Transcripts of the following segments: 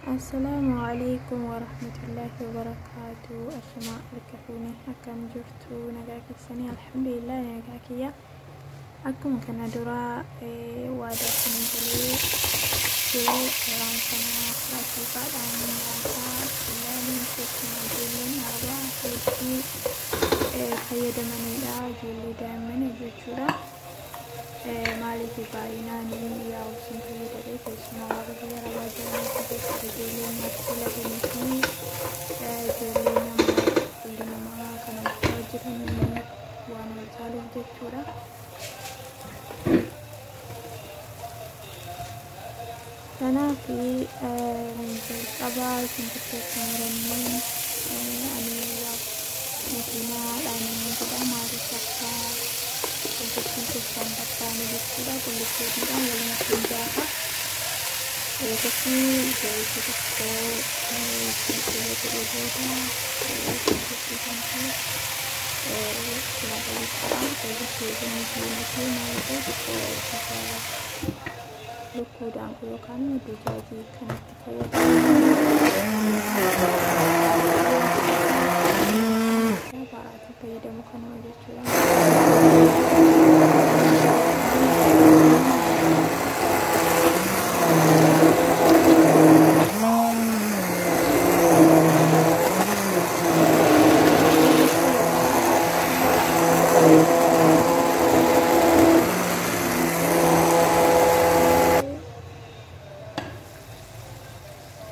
Assalaamu alaikum warahmatullaahi wabarakaatu. Ashamaa harka fuune, akkam jirtu? Nagaa keessanii? Alhamdulillah, nagaa kiyya. Akkuma kana duraa waadaa isin galee ture, yeroo kana karaa salphaadhaan nyaataa ilaaluun keessumaa ijoolleen arabaa hedduu fayyadamanidha. Ijoollee daa'immanii jechuudha. Maaliif baay'inaan yaa'u isin fayyadame? Keessumaa warra biyya arabaa jiran keessatti ijoolleen nyaata filatanii fi ijoollee nama qulqullina namaa kan hojjetan waan wal caaluuf jechuudha. Kanaaf jalqaba shunkurtii akka muranneen ani makiinaadhaan jedha. Maaliif akka shunkurtiin keessaan barbaanne jechuudha. Qullubbiidhaan walumatti hin daaka. Ergasii zayitii tokko itti godhee booda shunkurtii kan ta'e naqa jechuudha. Ergasii inni diimatee maal ta'e xiqqoo bifa lukkuu daakuu yookaan dijaajii kanatti fayyadamu. Baa'atii fayyadamu kanuma jechuudha.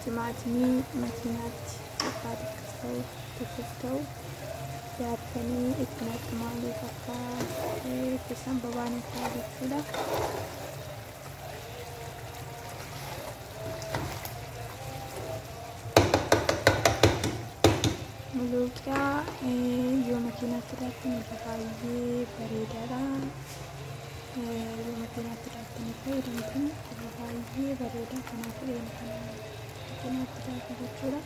Timaatimii makiinaatti abbaa xiqqas ta'u tokkos ta'u daaktanii itti naqxu. Maaliif akka keessan bobaan ta'a jechuudha. Muluuqiyaa yoo makiinaatti daaktan irra baay'ee bareedaadha. Yoo makiinaatti daaktanii fayyadamtan irra baay'ee bareeda. Kanaafuu kana makiinaatti daaku jechuudha.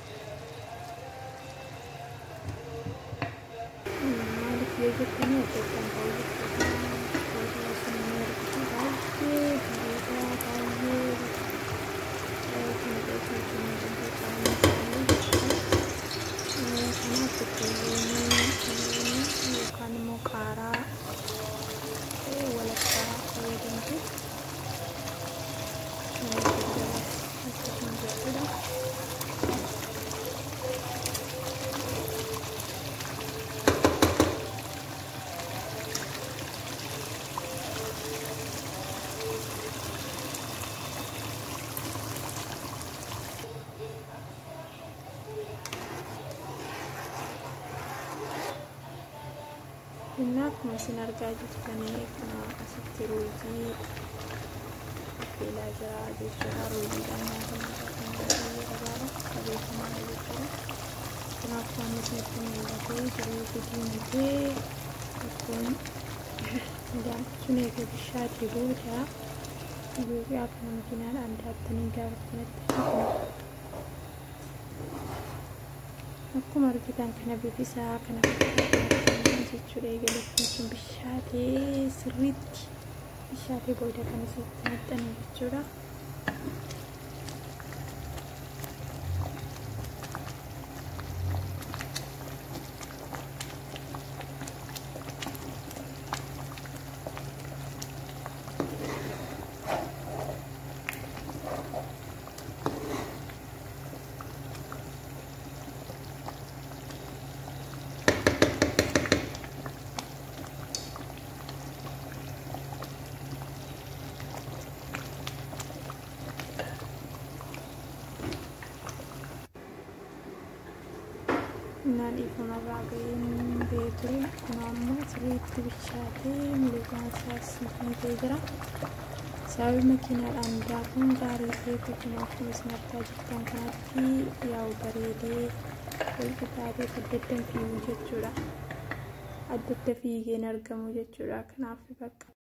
Maaliif yoo jettanii adda addaan ta'uu jechuudha. Booda isin ni argitu, baay'ee bareedaa, baay'ee kana ta'e ni danda'u jechuudha. Kanaaf xiqqoollee yookaan immoo qaaraa walakkaa fayyadamtu akkasuma jechuudha. Innaa akkuma isin argaa jirtanii kun asitti ruuzii affeelaa jira jechuudha. Ruuziidhaan nyaata nyaata baay'ee beekamaadha jechuudha. Kanaaf waan isinitti mul'atee ruuzii diimatee kun sun eega bishaatee booda Itoophiyaa kana makiinaadhaan daaktanii gaafa itti akkuma argitan kana bifi isaa kana fakkaata jechuudha. Eegalee sun bishaatee, sirriitti bishaatee booda kan isitti maxxanu jechuudha. Innaa dhiifamarraa ga'een ba'ee ture. Kun ammoo sirriitti bilchaatee miidhaginaan isaas ta'ee jira. Sababii makiinaadhaan daakuun gaarii ta'eef kun akkuma isin argaa jirtan kanatti yaa'u bareedee wal qixxaatee adda addan fiigu jechuudha. Adda adda fiigeen argamu jechuudha. Kanaaf bakka.